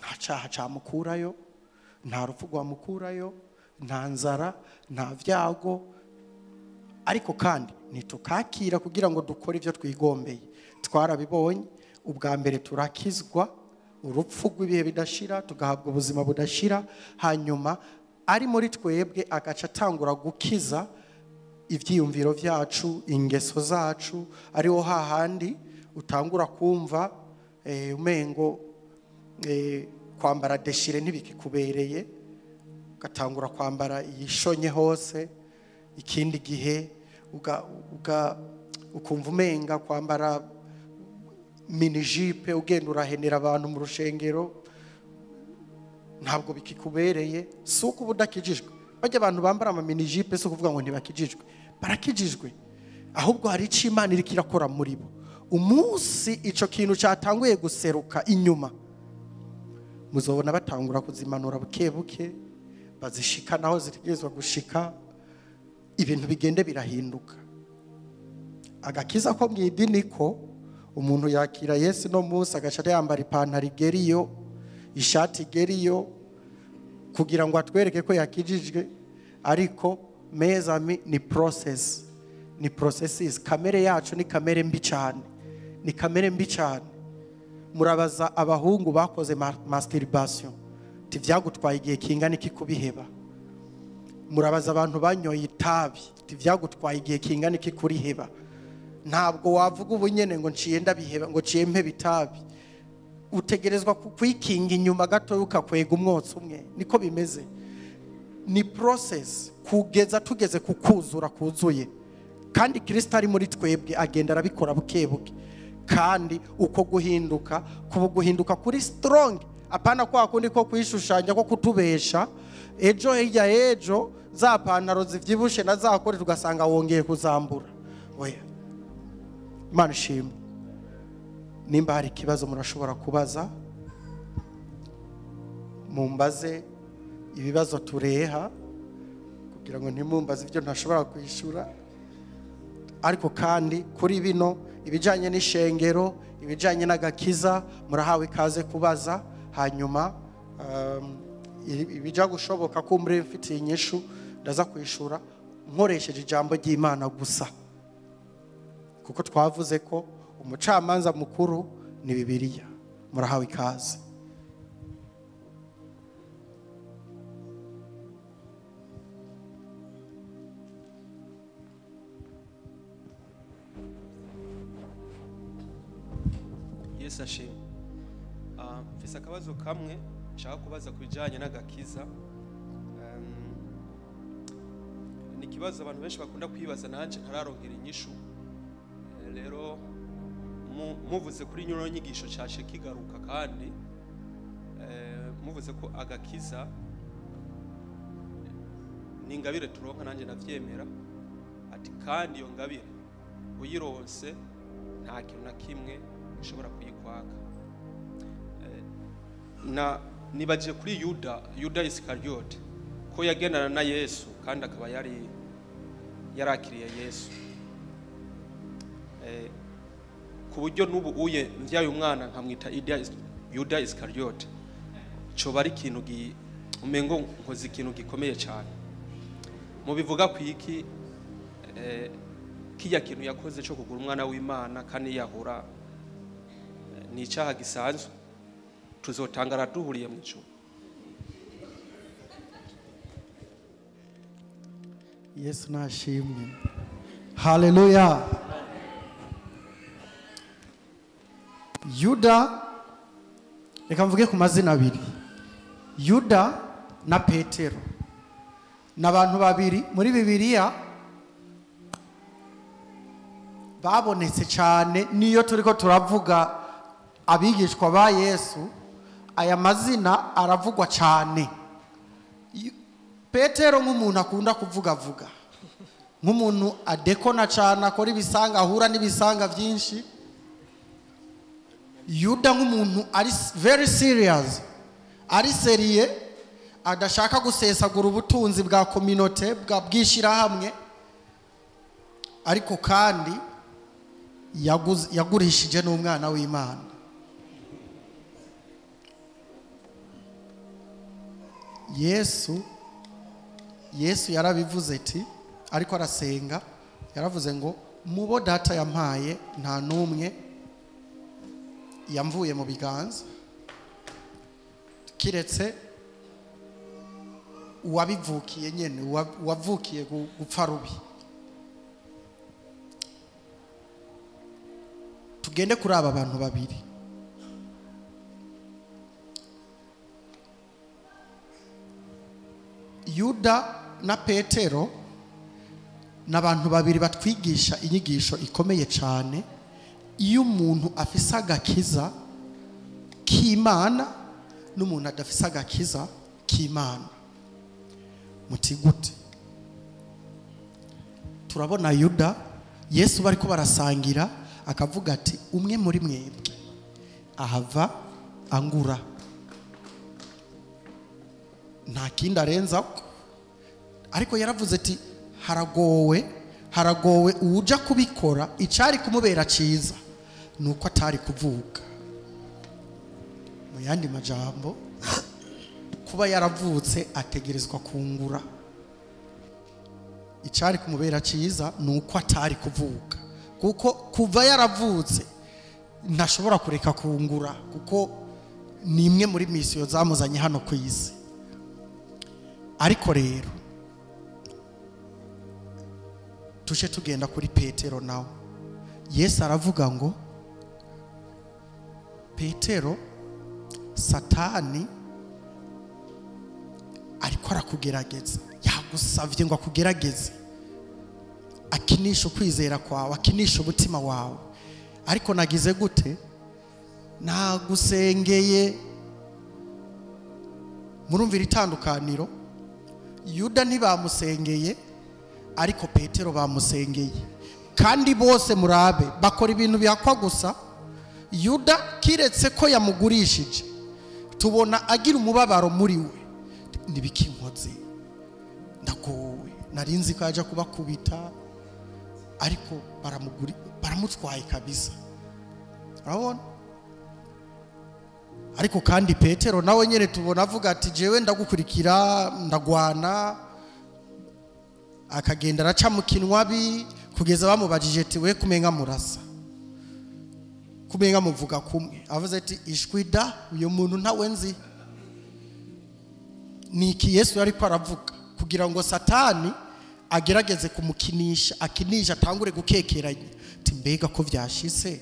nta caha camukurayo, nta rupfu rwamukurayo, nta nzara, nta vyago. Ariko kandi ntitukakira kugira ngo dukore ibyo twigombeye. Twarabibonye, ubwa mbere turakizwa urupfu rw'ibihe bidashira, tugahabwa ubuzima budashira, hanyuma ari muri twebwe agaca atangura gukiza ibyiyumviro byacu, ingeso zacu. Ariho hahandi utangura kumva umengo kwambara déchiré ntibikikubereye, ugatangura kwambara iyishonye hose. Ikindi gihe ukumva umenga kwambara mini-jupe ugenda urahenera abantu mu rushengero ntabwo bikikubereye. Si uko uba udakijijwe. Bajya abantu bambara ama mini-jupe si ukuvuga ngo ntibakijijwe, barakijijwe, ahubwo hari icyo Imana iriko irakora muri bo. Umunsi ico kintu cyatanguye guseruka inyuma, muzobona batangura kuzimanura buke buke, bazishika naho zitegerezwa gushika, ibintu bigende birahinduka. Agakiza ko mu idini ko umuntu yakira Yesu no munsi agaca yambara ipantaro igeriyo, ishati igeriyo, kugira ngo atwereke ko yakijijwe. Ariko mes amis, ni process, ni processes. Kamere yacu ni kamere mbi cyane, ni kamere mbi cyane. Murabaza abahungu bakoze masturbation, tivyagutwaye igihe kingana iki kubiheba? Murabaza abantu banyoye itabi, tivyagutwaye igihe kingana iki kuriheba? Ntabwo wavuga ubu nyene ngo nciye ndabiheba, ngo nciye mpeba itabi. Utegerezwa kwikinga inyuma gato ukakwega umwotsi umwe. Niko bimeze, ni process kugeza tugeze kukuzura kuzuye. Kandi Kristo ari muri twebwe agenda arabikora buke buke. Kandi uko guhinduka kuba guhinduka kuri strong, apana kwa kundi ko kwishushanya, ko kutubesha. Ejo hirya ejo za pantaro zivyibushe na zakore tugasanga wongeye kuzambura. Oya, Imana ishimwe. Nimba hari ikibazo murashobora kubaza, mumbaze ibibazo tureha, kugira ngo ntimumbaze ibyo ntashobora kwishura. Ariko kandi kuri bino ibijanye n'ishengero, ibijanye n'agakiza, murahawe ikaze kubaza. Hanyuma ibija gushoboka ko muri mfitiye inyishu ndaza kwishura nkoresheje ijambo ry'Imana gusa, kuko twavuze ko umucamanza mukuru ni Bibiliya. Murahawe ikaze. Yesu ashimwe. Mfise akabazo kamwe nshaka kubaza ku bijanye n'agakiza. Ni ikibazo abantu benshi bakunda kwibaza, nanje ntararonkera inyishu. Rero muvuze kuri nyuro nyigisho cyashe kigaruka, kandi muvuze ko agakiza ni ingabire turonka, nanje ndavyemera. Ati kandi iyo ngabire uyironse nta kintu na kimwe ushobora kuyikwaka. Na nibaje kuri Yuda Iskariote, ko yagendana na Yesu kandi akaba yari yarakiriye Yesu, ku buryo n'ubu uye mvyaye umwana nkamwita Yuda Iskariote, coba ari ikintu umengo nkoze ikintu gikomeye cyane. Mubivuga ku iki kijya kintu yakoze cyo kugura umwana w'Imana kandi yahura, ni icyaha gisanzwe, tuzotangara duhuriye mu ijuru? Yesu nashimwe, haleluya. Yuda, reka mvuge ku mazina abiri, Yuda na Petero, ni abantu babiri muri Bibiliya babonetse cyane. Niyo turiko turavuga abigishwa ba Yesu, aya mazina aravugwa cyane. Petero nk'umuntu akunda kuvugavuga, nk'umuntu adekona cyane, akora ibisanga, ahura n'ibisanga byinshi. Yuda nk'umuntu ari very serious, ari sérieux, adashaka gusesagura ubutunzi bwa communauté, bwa bwishirahamwe, ariko kandi yagurishije n'umwana w'Imana. Yesu yarabivuze ati, ariko arasenga Yaravuze ngo mubo data yampaye nta n'umwe yamvuye mu biganza kiretse uwabivukiye nyene, uwavukiye gupfa rubi. Tugende kuri aba bantu babiri. Yuda na Petero n'abantu babiri batwigisha inyigisho ikomeye cyane. Iyo umuntu afise agakiza k'Imana n'umuntu adafise agakiza k'Imana, muti gute? Turabona Yuda, Yesu bariko barasangira akavuga ati umwe muri mwebwe ahava angura, nta kindi arenzako. Ariko yaravuze ati haragowe, haragowe uja kubikora, icari kumubera ciza nuko atari kuvuka. Mu yandi majambo, kuba yaravutse ategerezwa kungura. Icari kumubera ciza nuko atari kuvuka, kuko kuva yaravutse ntashobora kureka kungura, kuko ni imwe muri misiyo zamuzanye hano ku isi. Ariko rero tuje tugenda kuri Petero nawe. Yesu aravuga ngo Petero, Satani ariko arakugerageza, yagusavye ngo akugerageze, akinisha ukwizera kwawe, akinisha umutima wawe. Ariko nagize gute? Nagusengeye. Murumvira itandukaniro? Yuda ntibamusengeye, ariko Petero bamusengeye. Kandi bose murabe bakora ibintu byakwa gusa. Yuda kiretse ko yamugurishije, tubona agira umubabaro muri we, nibikinkoze, ndagowe, narinzi ko aja kubakubita, ariko baramutwaye kabisa. Urabona? Ariko kandi Petero nawe nyene tubona avuga ati jewe ndagukurikira, ndagwana, akagenda araca mu kinwabi kugeza bamubajije ati we kumenga murasa, kumenga muvuga kumwe. Avuze ati ishwi da, uyo muntu ntawe nzi. Niki Yesu yariko aravuga kugira ngo Satani agerageze kumukinisha, akinisha atangure gukekeranya ati mbega ko vyashitse,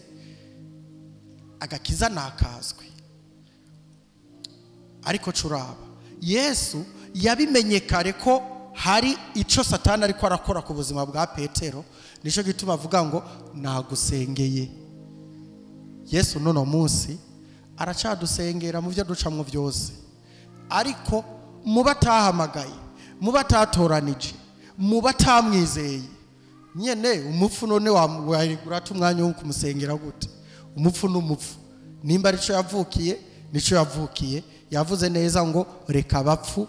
agakiza nakazwe. Ariko curaba Yesu yabimenye kare ko hari ico Satani ariko arakora ku buzima bwa Petero. Nico gituma avuga ngo nagusengeye. Yesu nono munsi aracadusengera mu byo ducamwo byose, ariko mubatahamagaye, mubatatoranije, mubatamwizeye nyene umupfu none wagurata umwanya wo kumusengera gute? Umupfu n'umupfu, nimba arico yavukiye nico yavukiye. Yavuze neza ngo reka abapfu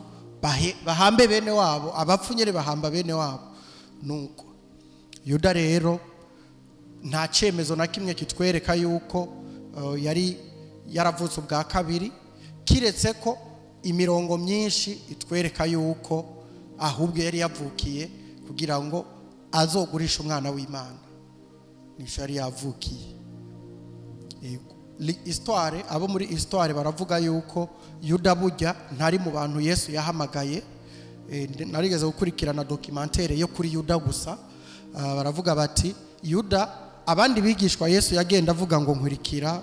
bahambe bene wabo, abapfu nyere bahamba bene wabo. Nuko Yuda rero nta cemezo na kimwe kitwereka yuko yari yaravutse ubwa kabiri, kiretse ko imirongo myinshi itwereka yuko ahubwo yari yavukiye kugira ngo azogurisha umwana w'Imana. Nico yari yavukiye. Yego, histoire, abo muri histoire baravuga yuko Yuda burya ntari mu bantu Yesu yahamagaye. Narigeze gukurikirana documentaire yo kuri Yuda gusa. Baravuga bati Yuda, abandi bigishwa Yesu yagenda avuga ngo nkurikira,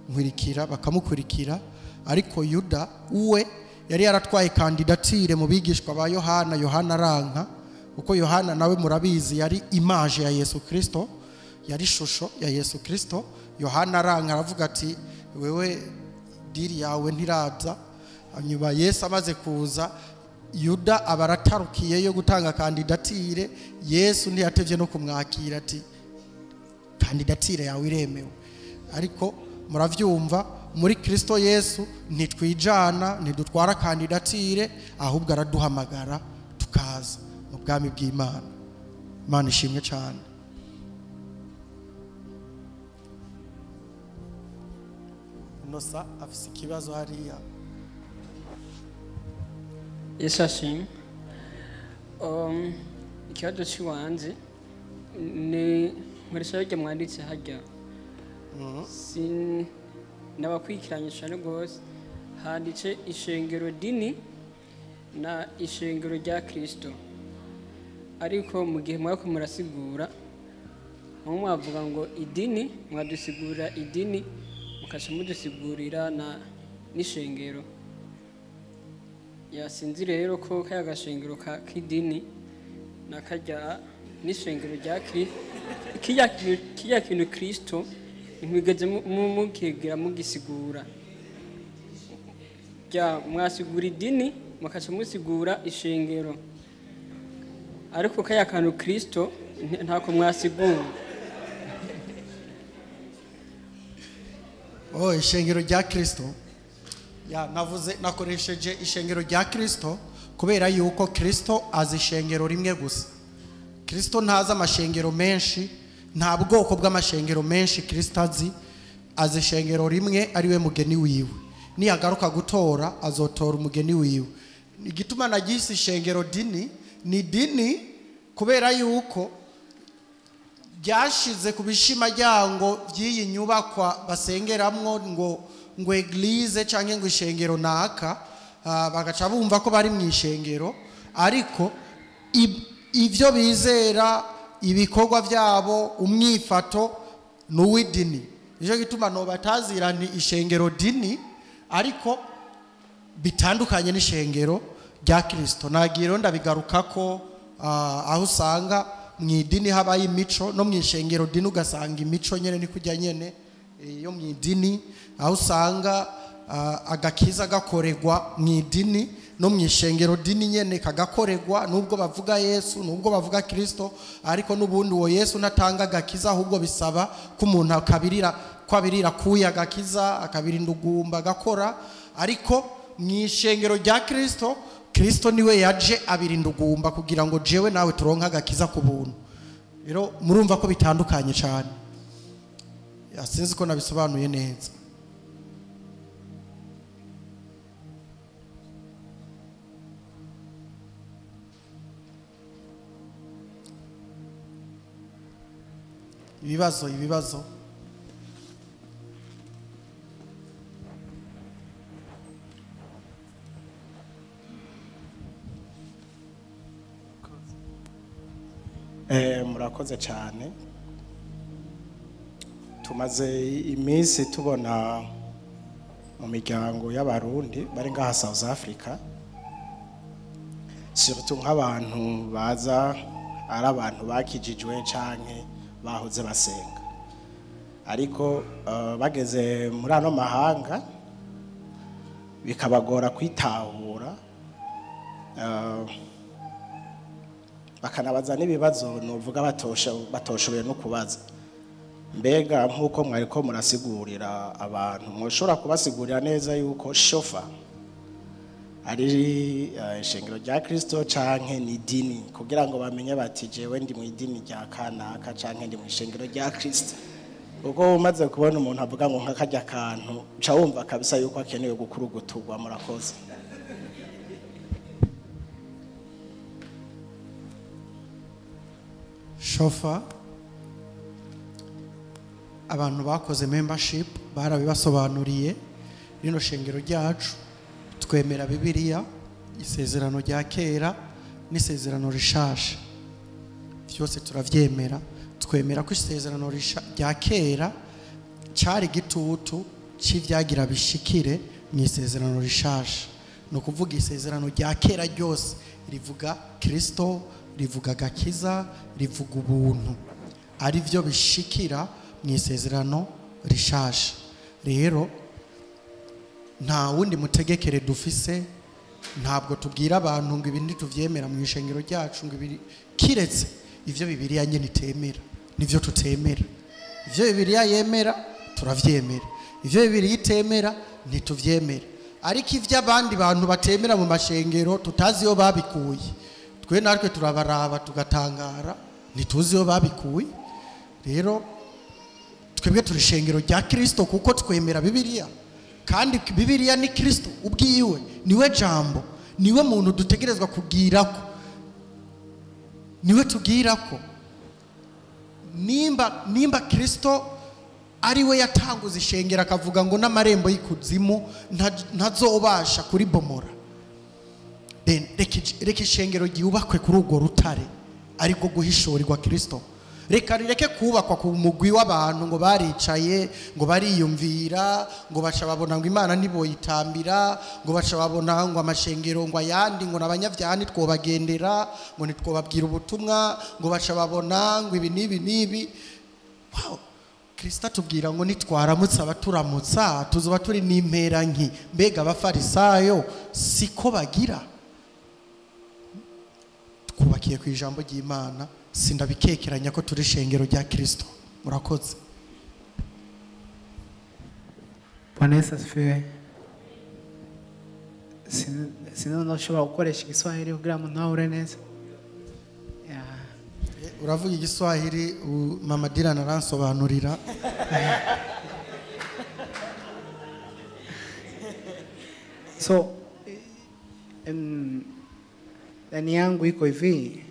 nkurikira, bakamukurikira, ariko Yuda uwe yari yaratwaye kandidatire mu bigishwa ba Yohana. Yohana aranka, kuko Yohana nawe murabizi yari image ya Yesu Kristo, yari shusho ya Yesu Kristo. Yohana aranka aravuga ati wewe diri yawe ntiraza. Hanyuma Yesu amaze kuza, Yuda abaratarukiye yo gutanga kandidatire. Yesu ntiyatevye no kumwakira ati kandidatire yawe iremewe. Ariko muravyumva, muri Kristo Yesu ntitwijana, ntidutwara kandidatire, ahubwo araduhamagara tukaza mu bwami bw'Imana. Imana ishimwe cyane. Nosa afise ikibazo hariya. Yesu ashimwe. Ikibazo cy'iwanze Ni nkoresha hirya mwanditse hajya sin nabakwikiranye cyane rwose, handitse ishengero dini na ishengero rya Kristo, ariko mu gihe mwako murasigura aho mwavuga ngo idini, mwadusigurira idini mukaca mudusigurira na n'ishengero. Yasinzi rero ko kaya gashengero k'idini na kajya n'ishengero rya Kristo, kijya kintu Kristo ntimwigeze mukigira mugisigura. Jya mwasigura idini mukaca musigura ishengero, ariko kaya kantu Kristo ntako mwasigura. Oh, ishengero rya Kristo. Ya navuze nakoresheje ishengero rya Kristo kubera yuko Kristo azi ishengero rimwe gusa. Kristo ntazi amashengero menshi, nta bwoko bw'amashengero menshi Kristo azi, azi ishengero rimwe ariwe mugeni wiwe. Niyagaruka gutora azotora umugeni wiwe. Igituma nagise ishengero dini ni dini kubera yuko ryashize ku bishima ryango by'iyi nyubakwa basengeramwo ngo eglise canke ngo ishengero naka, bagaca bumva ko bari mu ishengero, ariko ivyo bizera, ibikorwa byabo, umwifato n'uw'idini. Nico gituma no batazira ni ishengero dini, ariko bitandukanye n'ishengero rya Kristo. Nagira ndabigarukako aho usanga mu idini habaye imico, no mu ishengero dini ugasanga imico nyene ni kujya nyene yo mu idini, aho usanga agakiza gakoregwa mu idini no mu ishengero dini nyene kagakoregwa, nubwo bavuga Yesu, nubwo bavuga Kristo, ariko nubundi uwo Yesu natanga agakiza, ahubwo bisaba ko umuntu akabirira kwabirira kuya agakiza, akabirinda ugumba gakora. Ariko mu ishengero rya Kristo, Kristo niwe yaje abirinda ugumba kugira ngo jewe nawe turonka agakiza ku buntu. Rero murumva ko bitandukanye cyane. Sinzi ko nabisobanuye neza. Ibibazo. Murakoze cyane. Tumaze iminsi tubona mu miryango y'abarundi bari ngaha South Africa, surtout nk'abantu baza ari abantu bakijijwe canke bahoze basenga, ariko bageze muri ano mahanga bikabagora kwitahura, bakanabaza n'ibibazo novuga batoshoboye no kubaza. Mbega nkuko mwariko murasigurira abantu, mwoshobora kubasigurira neza yuko shofa ari ishengero rya Kristo canke ni dini, kugira ngo bamenye bati jewe ndi mu idini rya kanaka canke ndi mu ishengero rya Kristo. Uko umaze kubona umuntu avuga ngo nk'akajya kantu, uca wumva kabisa yuko akenewe gukuruguturwa. Murakoze. Shofa abantu bakoze membership barabibasobanuriye. Rino shengero ryacu twemera Bibiliya, isezerano rya kera n'isezerano rishasha, byose turavyemera. Twemera ko isezerano rya kera cari gitutu c'ivyagira bishikire mu isezerano rishasha. No kuvuga isezerano rya kera ryose rivuga Kristo, rivuga gakiza, rivuga ubuntu, ari byo bishikira mu isezerano rishasha. Rero nta wundi mutegekere dufise, ntabwo tubwira abantu ngo ibindi tuvyemera mu ishengero ryacu ngo ibi, kiretse ivyo Bibiliya nyene itemera nivyo tutemera. Ivyo Bibiliya yemera turavyemera, ivyo Bibiliya itemera ntituvyemera. Ariko ivyo abandi bantu batemera mu mashengero tutazi iyo babikuye, twe natwe turabaraba tugatangara, ntituzi iyo babikuye. Rero twebwe turi ishengero rya Kristo kuko twemera Bibiliya, kandi Bibiliya ni Kristo ubwiwe, niwe jambo, niwe muntu dutegerezwa kugirako, niwe tugirako. Nimba Kristo ari we yatanguza ishengero akavuga ngo n'amarembo y'ikuzimu ntazobasha kuribomora, then reka ishengero ryubakwe kuri urwo rutare ariko guhishurirwa Kristo. Reka rireke kubakwa ku mugwi w'abantu ngo baricaye ngo bariyumvira ngo baca babona ngo Imana ntiboyitambira, ngo baca babona ngo amashengero ngo ayandi ngo n'abanyabyaha ntitwobagendera, ngo ntitwobabwira ubutumwa, ngo baca babona ngo ibi n'ibi n'ibi. Wow, Kristo atubwira ngo nitwaramutsa abaturamutsa tuzoba turi n'impera nki. Mbega abafarisayo siko bagira? Twubakiye ku ijambo ry'Imana, sindabikekeranya ko turi shengero rya Kristo. Murakoze. Bwana Yesu asifiwe. Sinzi ndashobora gukoresha Igiswahili kugira ngo ntahure neza. Uravuga Igiswahili, Mama Dylan aransobanurira. So ndani yangu iko hivi,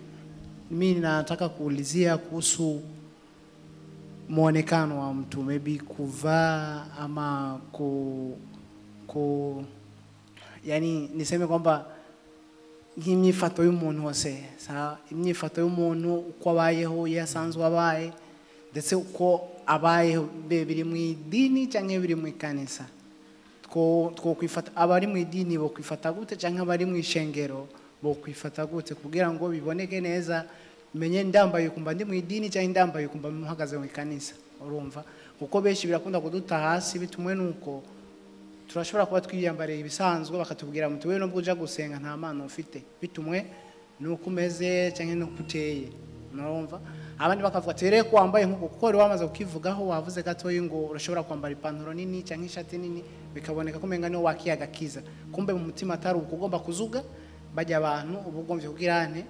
mimi nataka kuulizia kuhusu muonekano wa mtu, maybe kuvaa ama ku yani niseme kwamba imyifato y'umuntu hose, sawa, imyifato y'umuntu uko abayeho yasanzwe abaye ndetse uko abayeho biri mu idini cyangwa biri mu ikanisa. Two kwifata abari mu idini bo kwifata gute cyangwa abari mu ishengero bo kwifata gute kugira ngo biboneke neza, menye ndambaye kumba ndi mu idini cyangwa ndambaye kumba muhagaze mu ikanisa. Urumva kuko benshi birakunda kuduta hasi bitumwe nuko turashobora kuba twiyambariye ibisanzwe bakatubwira muti wewe nubwo uja gusenga nta mana ufite, bitumwe nuko umeze cyangwa nuko uteye. Urumva abandi bakavuga ati rero ko wambaye nkuko, kuko wari wamaze kukivugaho wavuze gatoyi ngo urashobora kwambara ipantaro nini cyangwa ishati nini bikaboneka ko umenga niwo wakiyaga kiza, kumbe mu mutima atari uko ugomba kuzuga bajya abantu ubugombye kugirane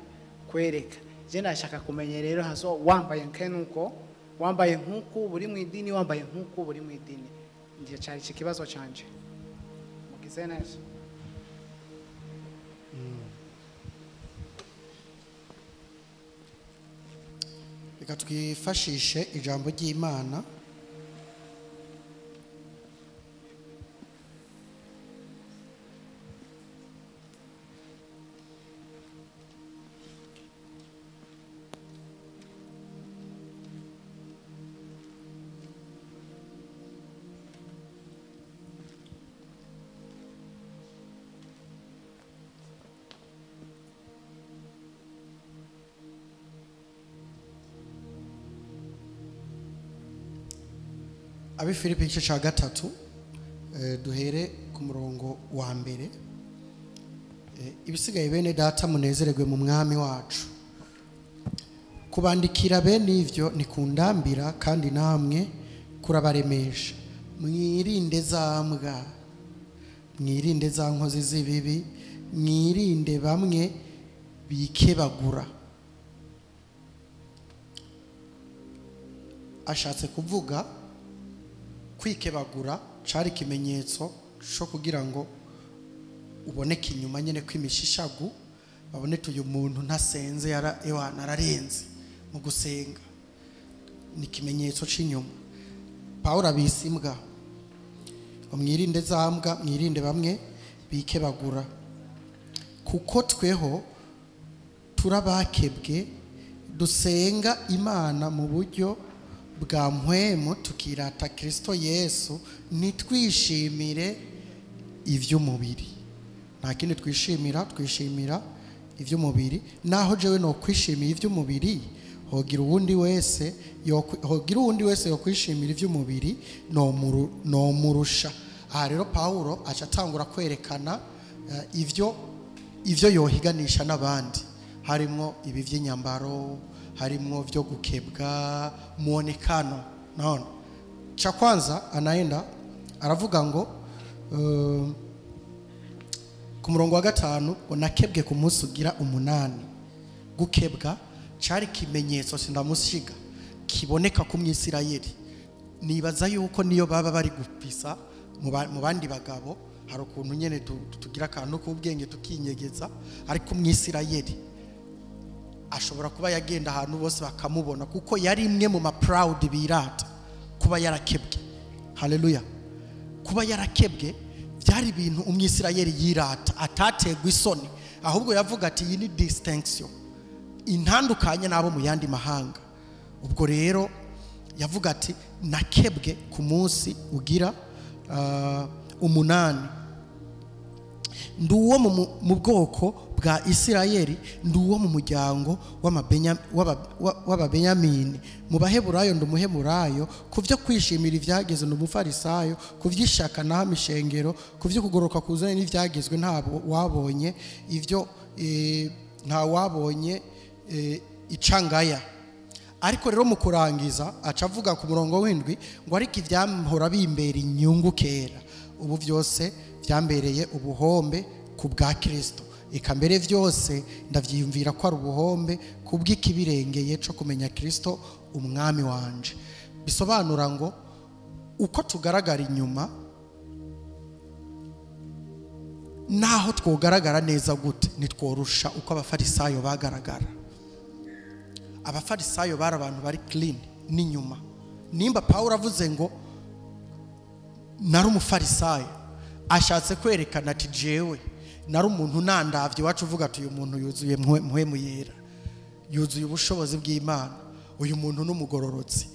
kwereka. Je nashaka kumenya rero hazo wambaye nkenuko, wambaye nkuko buri mu idini, wambaye nkuko buri mu idini. Ndiye cyari ikibazo canje. Mugize neza. Reka twifashishe ijambo ry'Imana. Abi Filipi igice ca 3, duhere ku murongo wa mbere. Ibisigaye bene data munezererwe mu mwami wacu. Kubandikira bene ivyo ni kundambira kandi namwe kurabaremesha. Mwirinde za mbwa, mwirinde za nkozi z'ibibi, mwirinde bamwe bikebagura. Ashatse kuvuga kwikebagura cari ikimenyetso cyo kugira ngo uboneke inyuma nyene kwimishishagu, babone uyu muntu ntasenze yara ewa nararenze mu gusenga, ni ikimenyetso c'inyuma. Paulo abisa imbwa, mwirinde za mbwa, mwirinde bamwe bikebagura, kuko tweho turabakebwe dusenga Imana mu buryo bwa mpwemu tukirata Kristo Yesu, nitwishimire ivy'umubiri. Nta kindi twishimira, twishimira ivy'umubiri. Naho jewe no kwishimira ivy'umubiri, hogira uwundi wese yokwishimira ivy'umubiri no murusha. Aha rero Paulo aca atangura kwerekana ivyo yohiganisha n'abandi, harimo ibi vy'inyambaro, harimo vyo gukebwa, muonekano. Naona cha kwanza anaenda aravuga ngo ku murongo wa 5 ngo nakebwe ku munsi ugira 8. Gukebwa cari kimenyetso sindamushiga kiboneka ku Mwisirayeli. Nibaza yuko niyo baba bari gupisa mu bandi bagabo hari ukuntu nyene tugira akantu k'ubwenge tukinyegeza, ariko Mwisirayeli Ashobora kuba yagenda ahantu bose bakamubona, kuko yari imwe mu ma proud birata kuba yarakebwe. Haleluya. Kuba yarakebwe byari ibintu umwisirayeli yirata, atategwa isoni, ahubwo yavuga ati iyi ni distinction intandukanye n'abo mu yandi mahanga. Ubwo rero yavuga ati nakebwe ku munsi ugira 8, ndi uwo mu bwoko bwa Isirayeli, ndi uwo mu muryango w'Ababenyamini, mu Baheburayo ndi umuheburayo, ku byo kwishimira ibyagezwe ndi umufarisayo, ku by'ishaka naho amishengero, ku byo kugoroka kuzanye n'ibyagezwe ntabwo wabonye ibyo, nta wabonye icangaya. Ariko rero mu kurangiza aca avuga ku murongo w'indwi ngo ariko ibyahora bimbera inyungu kera ubu byose byambereye ubuhombe ku bwa Kristo, eka mbere byose ndavyiyumvira ko ari ubuhombe ku bw'ikibirengeye cyo kumenya Kristo umwami wanje. Bisobanura ngo uko tugaragara inyuma naho twogaragara neza gute nitworusha uko abafarisayo bagaragara. Abafarisayo bari abantu bari clean n'inyuma. Nimba Paulo avuze ngo nari umufarisayo, ashatse kwerekana ati jewe nari umuntu nandavye wacu uvuga ati uyu muntu yuzuye mpwemu yera, yuzuye ubushobozi bw'Imana, uyu muntu n'umugororotsi.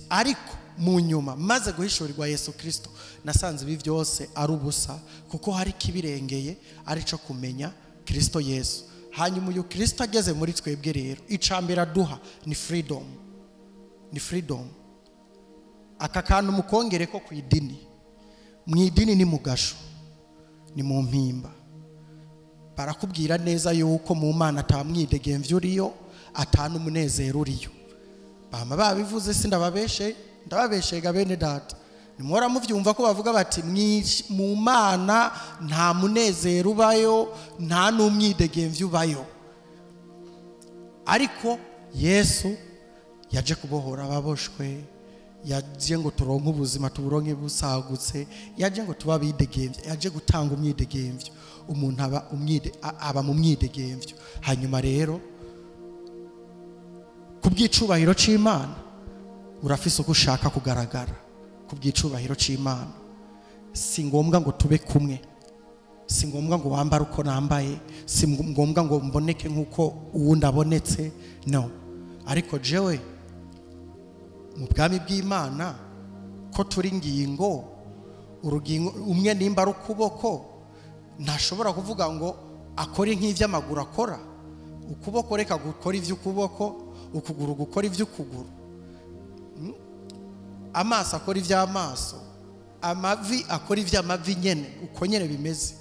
Ariko mu nyuma maze guhishurirwa Yesu Kristo nasanze ibi byose ari ubusa, kuko hari kibirengeye ari cyo kumenya Kristo Yesu. Hanyuma uyu Kristo ageze muri twebwe rero icambera duha ni freedom, ni freedom. Aka kantu mukongere ko ku idini, mu idini ni mugasho, ni mu mpimba. Barakubwira neza yuko mu Mana atamwidegemvyo uriyo, atanu umunezero uriyo. Bama babivuze sindababeshe, ndababeshega bene data. Nimora muvyumva ko bavuga bati mu Mana nta munezero ubayo, nta n'umwidegemvyo ubayo. Ariko Yesu yaje kubohora ababoshwe, yaje ngo turonke ubuzima tuburonke busagutse, yaje ngo tuba bidegemvyo, yaje gutanga umwidegemvyo. Umuntu aba mu mwidegemvyo. Hanyuma rero kubw'icubahiro c'Imana urafise uko ushaka kugaragara. Kubw'icubahiro c'Imana si ngombwa ngo tube kumwe, si ngombwa ngo wambare uko nambaye, si ngombwa ngo mboneke nkuko uwundi abonetse, no. Ariko jewe mu bwami bw'Imana ko turi ngingo, urugingo umwe nimba ari ukuboko ntashobora kuvuga ngo akore nk'ivy'amaguru akora. Ukuboko reka gukora ivy'ukuboko, ukuguru gukora ivy'ukuguru, amaso akora ivy'amaso, amavi akora ivy'amavi nyene, uko nyene bimeze.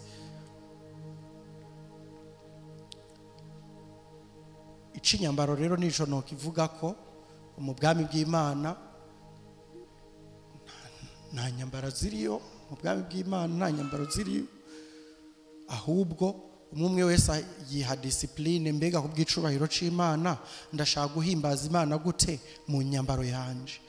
Icinyambaro rero nico nokivuga ko mu bwami bw'Imana nta nyambaro ziriyo, mu bwami bw'Imana nta nyambaro ziriyo, ahubwo umwe wese yiha discipline. Mbega kubw'icubahiro c'Imana ndashaka guhimbaza Imana gute mu nyambaro yanje?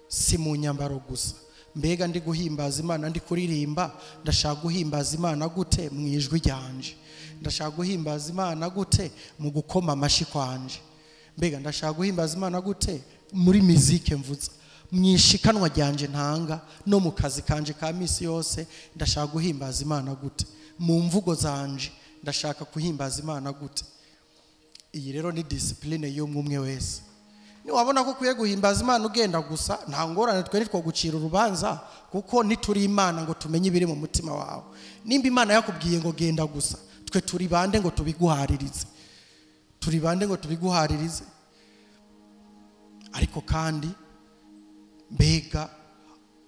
Si mu nyambaro gusa. Mbega ndi guhimbaza Imana ndi kuririmba, ndashaka guhimbaza Imana gute mu ijwi ryanje? Ndashaka guhimbaza Imana gute mu gukoma amashi kwanje? Mbega ndashaka guhimbaza Imana gute muri muzike mvuza, mwishikanwa ryanje ntanga, no mu kazi kanje ka misi yose ndashaka guhimbaza Imana gute? Mu mvugo zanje ndashaka kuhimbaza Imana gute? Iyi rero ni discipline y'umwe wese. Ni wabona ko kuye guhimbaza Imana ugenda gusa nta ngorane, twe nitwo gucira urubanza, kuko nituri Imana ngo tumenye ibiri mu mutima wawe. Nimba Imana yakubwiye ngo genda gusa, twe turi bande ngo tubiguharirize? Turi bande ngo tubiguharirize? Ariko kandi mbega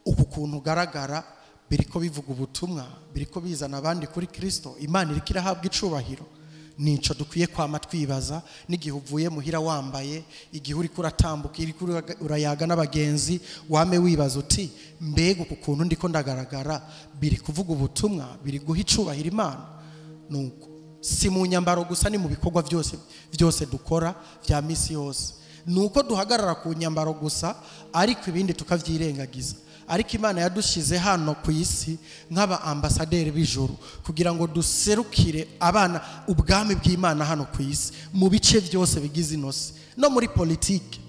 uku kuntu ugaragara biriko bivuga ubutumwa, biriko bizana abandi kuri Kristo, Imana iriko irahabwa icubahiro. Nico dukwiye kwama twibaza n'igihe uvuye muhira wambaye, igihe uriko uratambuka, uriko urayaga n'abagenzi, wame wibaza uti mbega uku kuntu ndiko ndagaragara biri kuvuga ubutumwa, biri guha icubahiro Imana? Nuko si mu nyambaro gusa, ni mu bikorwa byose byose dukora vya misi yose. Nuko duhagarara ku nyambaro gusa ariko ibindi tukavyirengagiza. Ariko Imana yadushize hano ku isi nk'aba ambasaderi b'ijuru kugira ngo duserukire abana ubwami bw'Imana hano ku isi mu bice byose bigize inosi, no muri politike.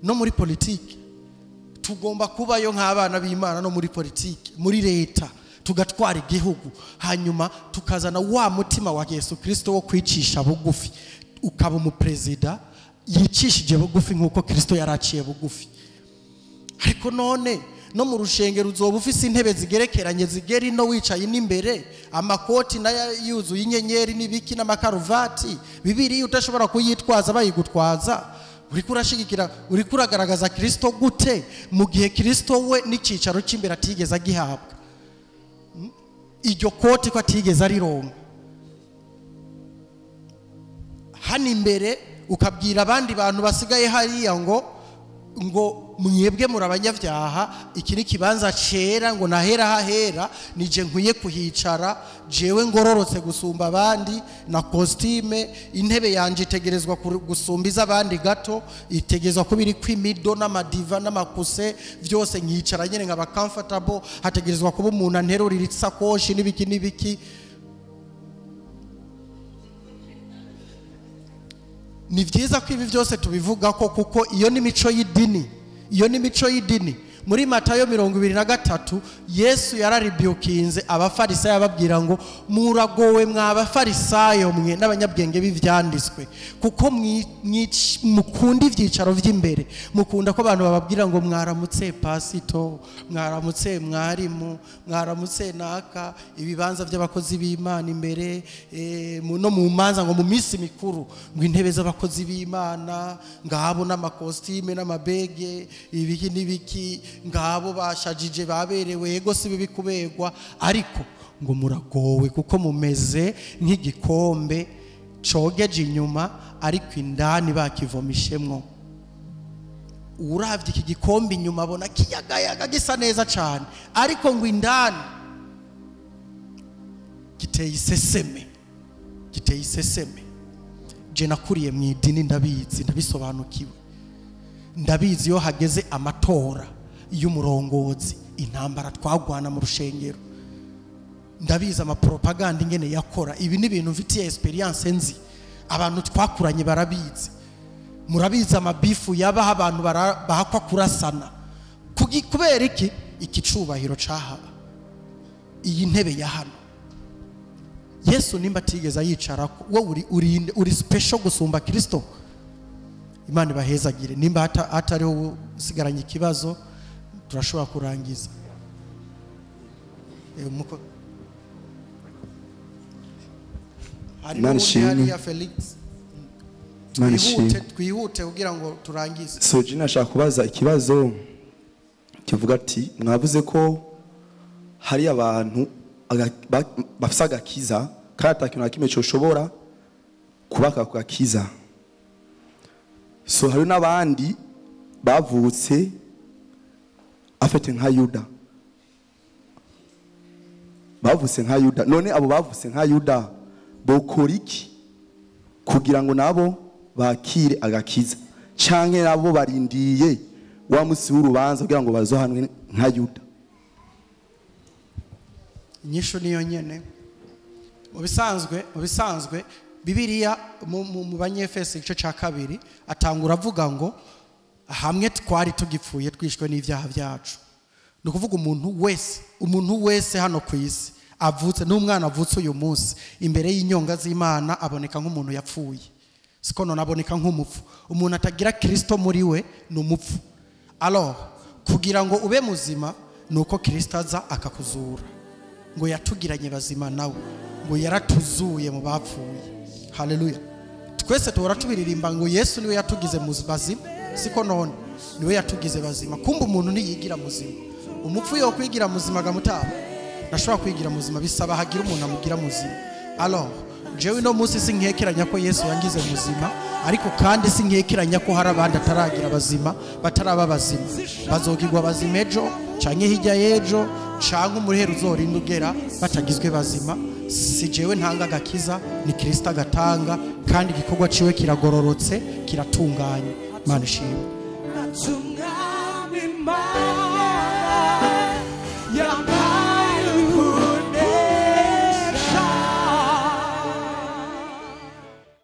No muri politike tugomba kubayo nk'abana b'Imana, no muri politike, muri leta tugatwara igihugu, hanyuma tukazana wa mutima wa Yesu Kristo wo kwicisha bugufi, ukaba umuprezida yicishije bugufi nk'uko Kristo yaraciye bugufi. Ariko none no mu rushengero uzoba ufise intebe zigerekeranye zigera ino wicaye n'imbere, amakoti nayo yuzuye inyenyeri n'ibiki n'amakaruvati, Bibiliya udashobora kuyitwaza bayigutwaza. Uriko urashigikira, uriko uragaragaza Kristo gute mu gihe Kristo we n'icicaro cy'imbere atigeze agihabwa? Iryo koti ko atigeze arironka. Hano imbere ukabwira abandi bantu basigaye hariya ngo mwebwe muri abanyabyaha, iki ni kibanza cera, ngo nahera hahera nije nkwiye kuhicara, jewe ngororotse gusumba abandi, na costume intebe yanje itegerezwa gusumba iz'abandi gato, itegerezwa kuba iri kwimido n'amadiva n'amakuse byose, nkicara nyene nkaba comfortable, hategerezwa kuba umuntu anterurira isakoshi n'ibiki n'ibiki. Ni vyiza ko ibi byose tubivuga ko, kuko iyo ni mico y'idini. Iyo ni mico y'idini. Muri Matayo 23 Yesu yararibyukinze abafarisayo ababwira ngo muragowe mwa abafarisayo mwe n'abanyabwenge b'ivyanditswe, kuko mukunda ivyicaro vy'imbere, mukunda ko abantu bababwira ngo mwaramutse pasito, mwaramutse mwarimu, mwaramutse naka, ibibanza by'abakozi b'Imana imbere, no mu manza ngo mu minsi mikuru ngo intebe z'abakozi b'Imana ngabo n'amakostime n'amabege ibiki n'ibiki, ngabo bashajije baberewe, ego si bibi kubegwa, ariko ngo muragowe kuko mumeze nk'igikombe cogeje inyuma ariko indani bakivomishemwo. Uravye iki gikombe inyuma abona kiyagayaga gisa neza cyane, ariko ngo indani giteye iseseme, giteye iseseme. Je nakuriye mu idini, ndabizi, ndabisobanukiwe, ndabizi iyo hageze amatora y'umurongozi intambara twagwana mu rushengero, ndabizi amapropaganda ingene yakora. Ibi ni ibintu mfitiye experience nzi, abantu twakuranye barabizi. Murabizi amabifu yabaha abantu bahakwa kurasana. Kubera iki? Iki cubahiro cahaba, iyi ntebe ya hano. Yesu nimba atigeze ayicarako, wowe uri special gusumba Kristo? Imana ibahezagire. Nimba hatariho usigaranye ikibazo turashobora kurangiza. Imana ishimwe. Imana ishimwe. Twihute kugira ngo turangize. So jina nashaka kubaza ikibazo kivuga ati mwavuze ko hari abantu bafise agakiza kandi atakintu na kimwe coshobora kubaka ku gakiza. So hari n'abandi bavutse afite nka Yuda, bavutse nka Yuda. None abo bavutse nka Yuda bokora iki kugira ngo nabo bakire agakiza, canke nabo barindiye wa musi w'urubanza kugira ngo bazohanwe nka Yuda? Inyishu niyo nyene. Mu bisanzwe Bibiliya mu Banyefeso igice ca 2 atangura avuga ngo hamwe twari tugipfuye twishwe n'ivyaha byacu. Ni ukuvuga umuntu wese hano ku isi avutse, n'umwana avutse uyu munsi imbere y'inyonga z'Imana aboneka nk'umuntu yapfuye, siko none aboneka nk'umupfu. Umuntu atagira Kristo muri we ni umupfu. Alors kugira ngo ube muzima nuko Kristo aza akakuzura, ngo yatugiranye bazima nawe, ngo yaratuzuye mu bapfuye. Haleluya. Twese tuhora tubiririmba ngo Yesu niwe yatugize bazima, siko none niwe yatugize bazima. Kumba umuntu ntiyigira muzima. Umupfu yo kwigira muzima gamutaba nashobora kwigira muzima, bisaba hagira umuntu amugira muzima. Alors jewe no munsi sinkekeranya ko Yesu yangize muzima, ariko kandi sinkekeranya ko hari abandi ataragira bazima, bataraba bazima, bazogirwa bazima ejo canke hirya y'ejo canke umuhero uzorinda ugera batagizwe bazima. Si jewe ntanga agakiza, ni Kristo agatanga, kandi igikorwa ciwe kiragororotse, kiratunganye. Imana ishimwe.